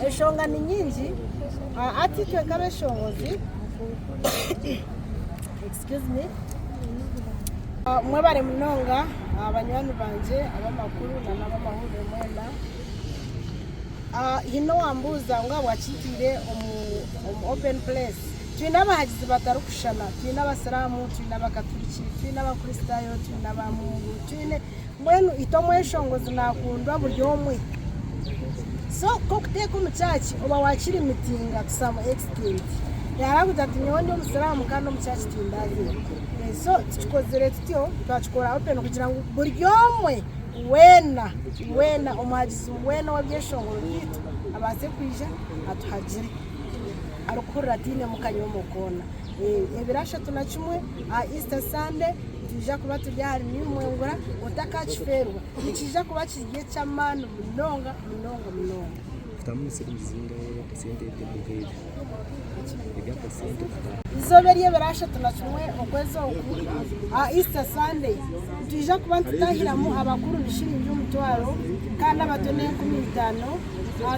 Enshonga ni nyingi. Hati itwe nk'abeshongozi excuse me mwebare munonga banywani bangye ab'amakuru na n'ab'amahurire mwena. Haine owambuuza ngu ahabwaki ntaire omu open place. Twine abahagizi batarikushushana, twine abasiraamu, twine abakaturiki, twine abakristaayo, twine abamungu, twine mbwenu itwe omweshongozi nakundwa buri omwe. So ku okuteeka omu church oba wakirimitinga to some extent. Yarakugira ati nyowe ndi omusiraamu kandi omu church tindazeyo. So tukikozire tutyo twakikora open kugira ngu buri omwe weena weena omuhagizi weena ow'ebyeshongoro byaitu abaase kwija atuhagire. Arikuhurira atainemu kanyoma koona. Ebiro 31 aha Easter Sunday nitwija kuba turi ahari New Mwengura otakakifeerwa. Nikiija kuba kiri eky'amaani munonga munonga munonga. Eizooba ery'ebiro 31 okwezi oku aha Easter Sunday nitwija kuba nitutahiramu abakuru ni shiringi omutwaro kandi abato n'enkumi itaano.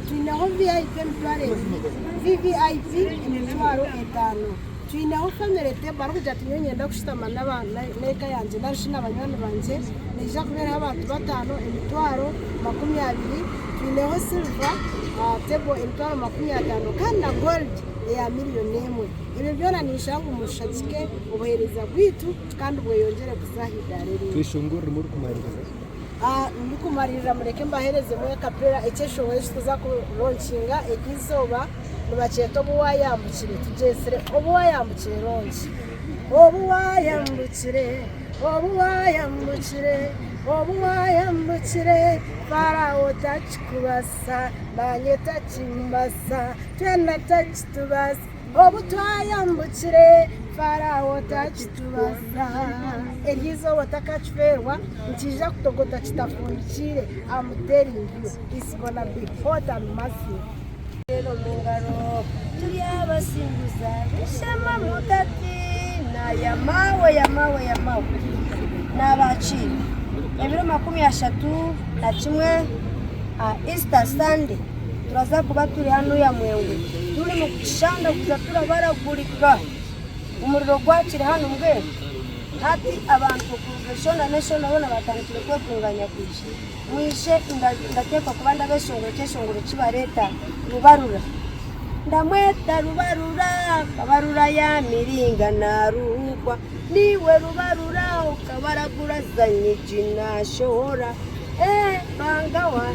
Twineho VIP emitwaro ebiri, VVIP emitwaro etaano. Twineho family table arikugira ati nyowe niinyenda kushutama n'eka yangye nari shi na banywani bangye, neija kuba eriho abantu bataano emitwaro 20. Twineho silver table emitwaro 50 kandi na gold eya miriyoni emwe. Ebyo byona ninshaba ngu mushagike obuheereza bwaitu kandi bweyongyere kuza aha idaara erindi. Tweshongoreremu orikumariiriza. Ndikumariirira mureke mbaheerezemu akapera ekyeshongoro eki turikuza kuronkinga eri izooba nibakyeta obu waayambukire tugyetsire obu waayambukire ronki. Obu waayambukire, obu waayambukire, obu waayambukire Faraaho takikubaasa naanye takimbasa twena takitubaasa. Obu twayambukire Faraaho takitubaasa. Eryo izooba otakakifeerwa, nikiija kutogota kitafundikiire. I'm telling you, it's gonna be hot and massive. Reero omu ngaro turyabasinguza bishema mutatiina yamawe yamawe yamawe nabakiira ebiro 31 aha Easter Sunday Turaza kuba turi hanuya Mwengwe turi mu kishanda kuza turabaragurika omuriro gwakire hanu mbwenu hati abantu kuruga eshonda n'eshonda boona batandikire kwekunganya kwija. Mwije ndateekwa kuba ndabeshongora ekyeshongoro eki bareeta Rubarura. Ndamweta Rubarura Kabarura ya miringa naruhukwa niiwe Rubarura okabaragura zanyigi nashohora ee bangawa.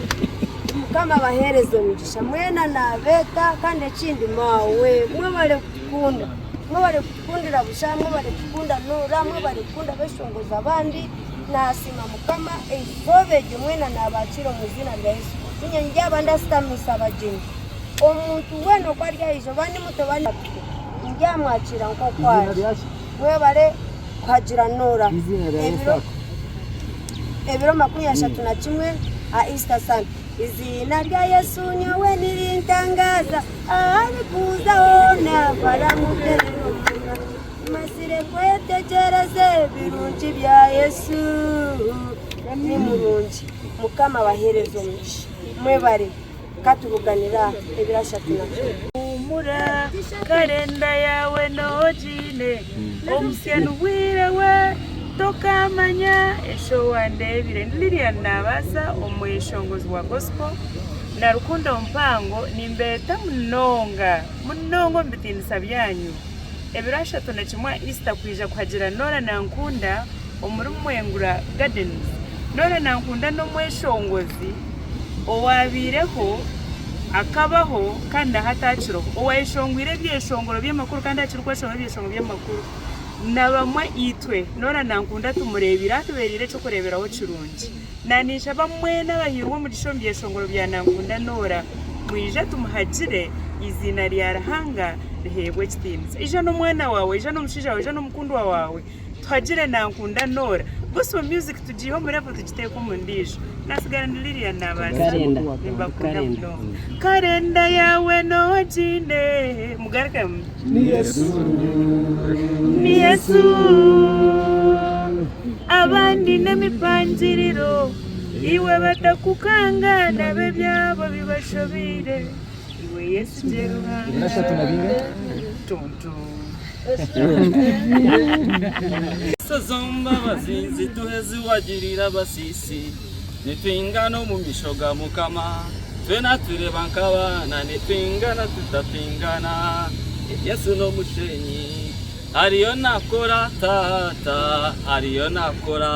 Mukama abaheereze omugisha mwena nabeeta kandi ekindi maawe mwebare kutukunda mwebare kutukundira busha mwebare kukunda Nora mwebare kukunda abeshongozi abandi nasiima mukama eizooba eryo mwena nabakiira omu iziina rya Yesu Inye ndyaba ndasitamisa abagyenyi omuntu weena oku aryaija oba ni muto oba ni mukuru ndyamwakiira nk'oku ari mwebare kuhagira Nora ebiro Ebiro 31 aha Easter Sunday. Eiziina rya Yesu nyowe nirintangaza, Aharikuza hoona baramuterera omunwa. Mazire kwetegyereza ebirungi bya Yesu, Ni murungi. Mukama abaheereze omugisha. Mwebare. Katubuganire aha ebiro 31. Huumura, karenda yaawe noogiine, Omusya nibwire we, tokaamanya esho wandeebire. Ndi Lilian Naabaasa, omweshongozi wa Gospel na rukundo mpango, nimbeeta munonga munonga omu bitiinisa byanyu ebiro 31 Easter kwija kuhagira Norah Nankunda omuri Mwengura Gardens. Norah Nankunda n'omweshongozi owaabaireho, akabaho kandi na hati akiriho, owaayeshongwire ebyeshongoro by'amakuru kandi akirikweshongora ebyeshongoro by'amakuru. Na bamwe itwe Norah Nankunda tumureebire atubeereire eky'okureeberaho kirungi. Naninshaba mwena abahairwe omugisha omu byeshongoro bya Nankunda Norah, mwije tumuhagire, eiziina rya Ruhanga riheebwe ekitiinisa. Ija n'omwana waawe, ija n'omushaija waawe, ija n'omukundwa waawe. Tuhagire Nankunda Norah. Gospel music tugiihe omu level tugiteeke omu ndiijo. Nasigara ndi Lilian Nabaasa. Nimbakunda munonga. Karenda yaawe noogiine. Mugarukemu. Ni Yesu. Ni Yesu. Abandi n'emipangiriro. Iwe batakukanga nabo ebyabo bibashobeire. Iwe yesigye Ruhanga. Ebiro ashatu na binga? Tonto. Ezo mbabazi zituhe ziwagirira abasiisi, nitwingana omu misho ga Mukama, twena tureba nk'abaana, nitwingana tutatwingana, Yesu n'omushenyi, ariyo nakora taata, ariyo nakora,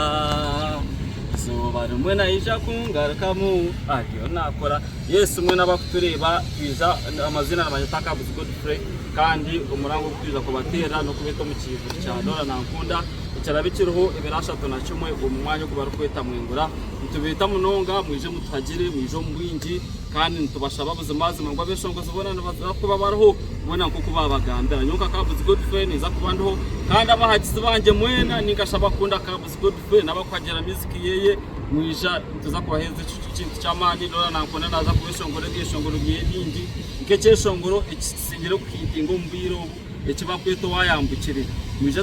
izooba rimwe naija kungarukamu, ariyo nakora. Yesu mwena abakutureeba twija amazina nibanyeta Kabuzi Godfrey kandi omurango ogu twija kubateera n'okubeeta omu kiivuri kya Dora Nankunda ekirabe kiriho ebiro 31 omu mwanya ogu barikweta Mwengura. Nitubeeta munonga mwije mutuhagire mwije omu bwingi kandi nitubashaba buzimazima ngu abeshongozi boona nibaza kuba bariho mwena nk'oku baabagambira. Nyowe nka Kabuzi Godfrey ninza kuba ndiho kandi abahagizi bangye mwena ninga shi abakunda Kabuzi Godfrey n'abakuhagira music yeye Mwija nituza kubaheereza ekintu ky'amaani. Dora Nankunda naaza kubeshongora ebyeshongoro byeye bingi nk'ekyeshongoro ekisingire kuhiitinga omu bwire obu eki barikweta Owayambukire. Mwije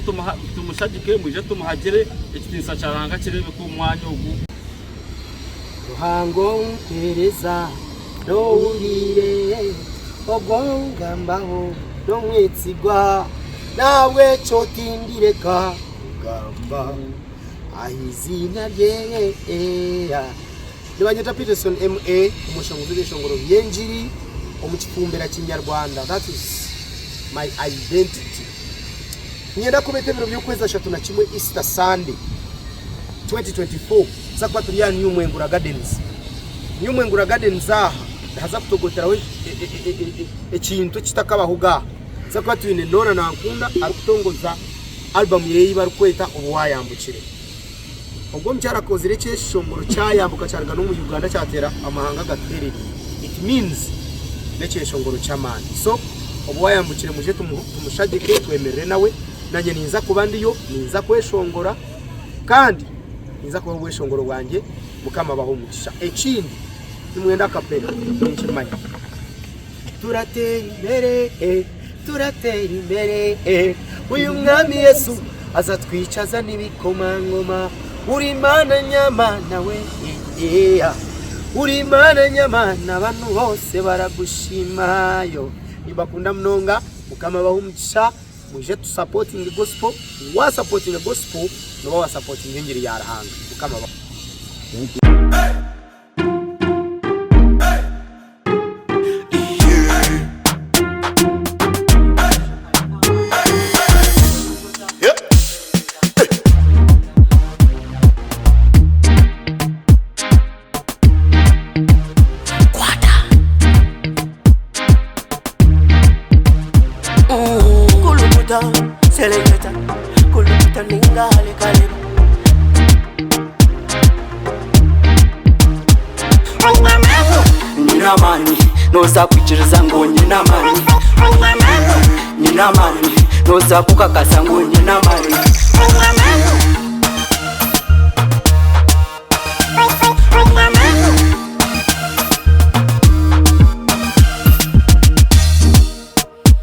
tumushagike, mwije tumuhagire, ekitiinisa kya Ruhanga kireebeke omu mwanya ogu. Ruhanga ou mpeereza n'ohuriire, ogwo ou ngambaho n'omwetsigwa, n'ahabw'ekyo tindireka kugamba. aha iziina rye. Nibanyeta Peterson MA omushongozi w'ebyeshongoro by'engiri omu kifumbira kinyarwanda that is my identity. Niinyenda kubeeta ebiro by'okwezi 31 Easter Sunday 2024 tuza kuba turi aha New Mwengura Gardens. New Mwengura Gardens aha nihaza kutogoteraho ekintu ekitakabahoga aha. Tuza kuba twine Norah Nankunda arikutongoza Album ye ei barikweta Obu Waayambukire. Ogwo omukyara akozire ekyeshongoro kyayambuka kyaruga n'omu Uganda kyateera amahanga agatuherereire. It means n'ekyeshongoro ky'amaani. So Obu Waayambukire mwije tumushagike twemerere nawe. Nanye ninza kuba ndiyo, ninza kweshongora kandi ninza kubaha obweshongoro bwangye. Mukama abahe omugisha. Ekindi nimwenda acapella ninkimanya. Turatera imbere eh, turatera imbere eh. Uyu mwami Yesu azatwicaza n'ibikomangoma. Uri Imana nyamana we eh, eh. Uri Imana nyamana abantu bose baragushima yo. Nibakunda munonga Mukama abahe omugisha mwije tu supporting gospel wa supporting gospel noba wa supporting engiri ya Ruhanga Mukama abahe. Kulukuta, seleketa, kulukuta ninga hale Nyine amaani noza kwikiriza ngu nyine amaani Nyine amaani noza kukakasa ngu nyine amaani.